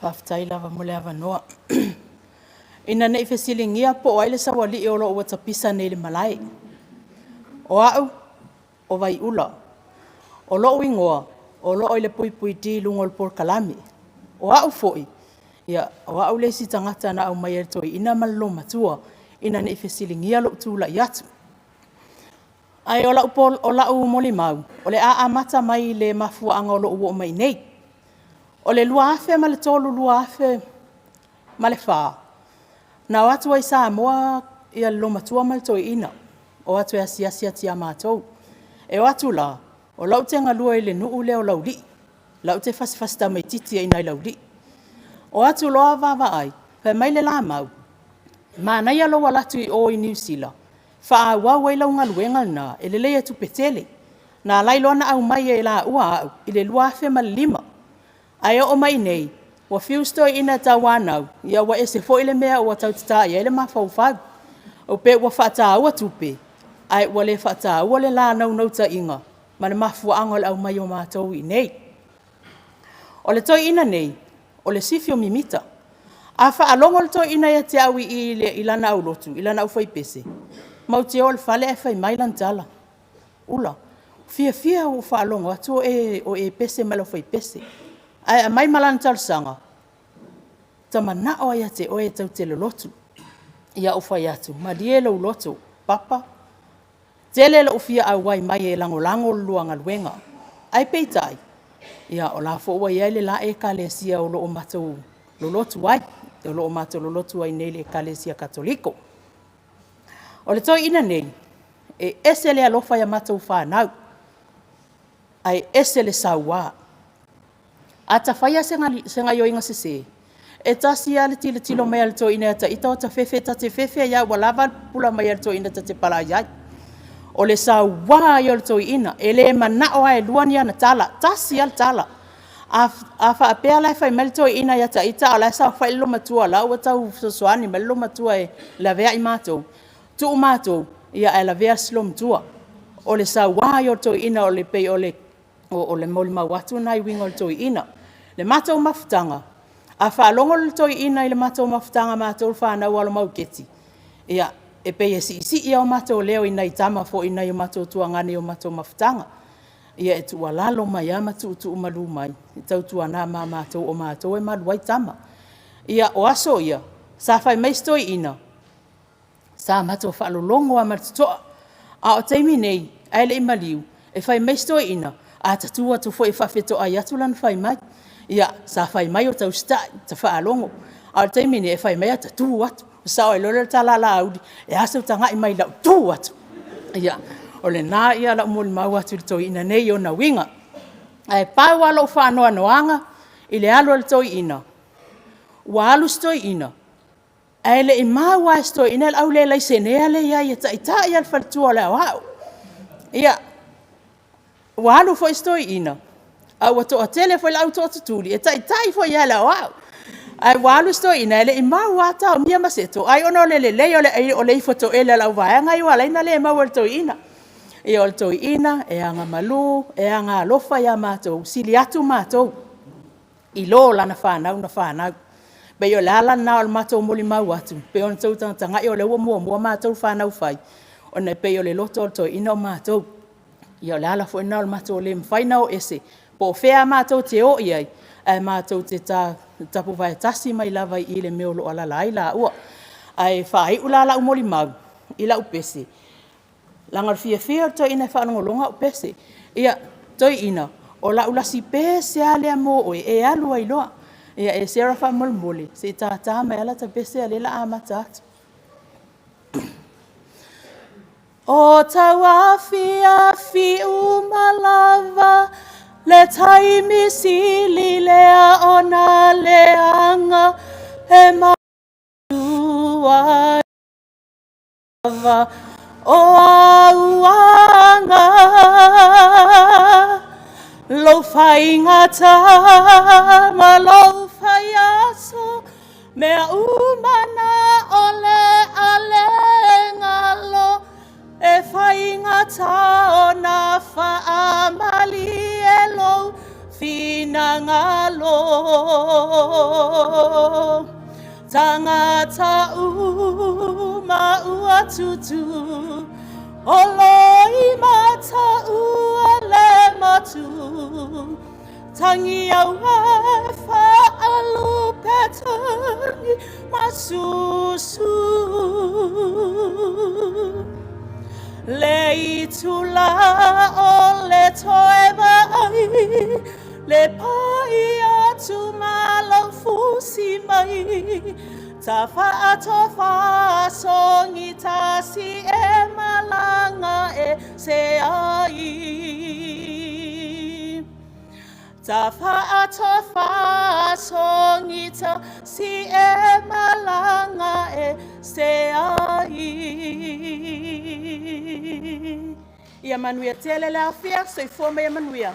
Faafetai lava mo le avanoa. Ina ne i fesiligia po o ai le saualii o lo o ua tapisa nei i le malae. O au, o Vaiula. O lou igoa o lo o i le (d) i luga o le polokalame. O au foi, o au le isi tagata na aumaia e le toeaina ma le olomatua, ina ne i fesiligia lou tulai atu. Ae o lau molimau, o le a amata mai i le mafuaaga o lou oo mai i inei. O le 2003, 2004, na o atu ai i Samoa le olomatua ma le toeaina, o atu e asiasi atu ia matou. E o atu la, o la ou te galue i le nuu lea o Laulii, o la ou te fasifasi tamaitiiti ai i ina i Laulii. O atu loa vaavaai, fai mai le la mau, manaia lou alu atu i o i Niu Sila faaauau ai lau galuega lena, e lelei e tupe tele. Na ala ai loa ona aumai e laua au i le 2005. Ae oo mai i inei, ua fiu si toeaina e tauanau, ia ua ese foi le mea ua tau tata i ai le mafaufau. E pei ua faataua tupe, ae ua le faataua le la naunautaiga ma le mafuaaga o le aumai o matou i inei. O le toeaina nei, o le sifi o mimita. A faalogo le toeaina ia te au i i i lana aulotu, i lana aufaipese, matou te o i le fale ae fai mai lana tala, Ula, ua fiafia lava ua ou faalogo atu o e pese ma le aufaipese. Ae aumai ma lana talosaga, ou te manao lava ia te oe e tou te lotu. Ia ou fai atu, malie lou loto Papa, tele lou fia auai mai e lagolago le lua galuega, ae peitai, o la foi ua i ai le la Ekalesia o lo o matou lolotu ai, o lo o matou lolotu ai nei i le Ekalesia Katoliko. O le toeaina nei, e ese le alofa ia matou fanau, ae ese le saua. A ta faia se gaoioiga sese, e tasi lava le tilotilo mai a le toeaina ia ita o ta fefe, ta te fefe ai lava ua lava le pupula mai a le toeaina ta te palai ai. O le saua ia o le toeaina, e le manao lava e lua ni ana tala, e tasi lava le tala. A faapea la e fai mai le toeaina ia te ita a o la e saofai le olomatua o la e ua tau fesoasoani mai le olomatua e laveai matou, tuu matou ae lavea si olomatua. O le saua ia o le toeaina, e pei o le molimau atu lena i uiga o le toeaina. O le matou mafutaga, a faalogo le toeaina i le matou mafutaga matou le fanau a Alo-Mauketi, ia, e pei e siisii lava o matou leo i nai tama foi nai o matou tuagane i o matou mafutaga. Ia e tuualalo mai lava ma tuutuumalu mai, tautuana ma matou o matou e malu ai tama. Ia, o aso ia, sa fai mai si toeaina, sa matou faalologo lava ma le totoa, a o le taimi nei ae le i maliu, e fai mai si toeaina, a ta tu atu foi e faafetoai atu lana fai mai. Ia, sa fai mai o ta usitai, ta faalogo, a o le taimi lenei, e fai mai ae ta tu atu, ona sao ai loa lea o le tala a Laauli, e a sou tagai mai i lau tu atu? Ia, o lena lau molimau atu i le toeaina nei i ona uiga. Ae pau lava lou faanoanoaga i le alu a le toeaina, ua alu si toeaina, ae le i maua lava e si toeaina le au le laisenea lea e i ai e taitai lava le faletua o le aoao. Ia, ua alu foi si toeaina, a ua toatele foi le au tootutuli e taitai foi lava e le aoao. Ae ua alu si toeaina e le i maua lava Taomia ma Seto, ai ona o le lelei o le ifo toele o le auvaega ia ua ala ai ona le maua e le toeaina. Ia o le toeaina, e agamalu, e agaalofa ia matou, sili atu matou i lo lana fanau na fanau. E pei o le ala lena o le matou molimau atu, pei ona outou tagatagai o lea ua muamua matou fanau fai, ona e pei o le loto o le toeaina o matou. Ia o le ala foi lena o le matou le mafai ona o ese, po o fea lava matou te o i ai, ae matou te tapuvae tasi mai lava i i i le mea o lo o alaala ai laua. Ae faaiu la lau molimau i lau pese, leaga o le fiafia ia o le toeaina e faalogologo au pese. Ia, toeaina, o lau lasi pese lava lea mo oe, e alu ai loa. Ia Sarah faamolemole, se i tata mai lava lata pese a o lea o le a amata atu. O tauafiafi uma lava, le taimi sili lea ona leaga, e malu ai lava o au aga. Lou faigata ma lou fai aso, mea uma na o le a le galo, e faigata ona faamalie lou finagalo. Tagata uma ua tutu O loi mata ua le matu Tangi au e whaalupe tangi masusu Le itula o le toe vaai Le pai atu ma lau fusi mai Ta whaatofa songi tasi e malanga e se ai Ta whaatofa songi tasi e malanga e se ai Ia manuia tele le afia, soifua ma ia manuia.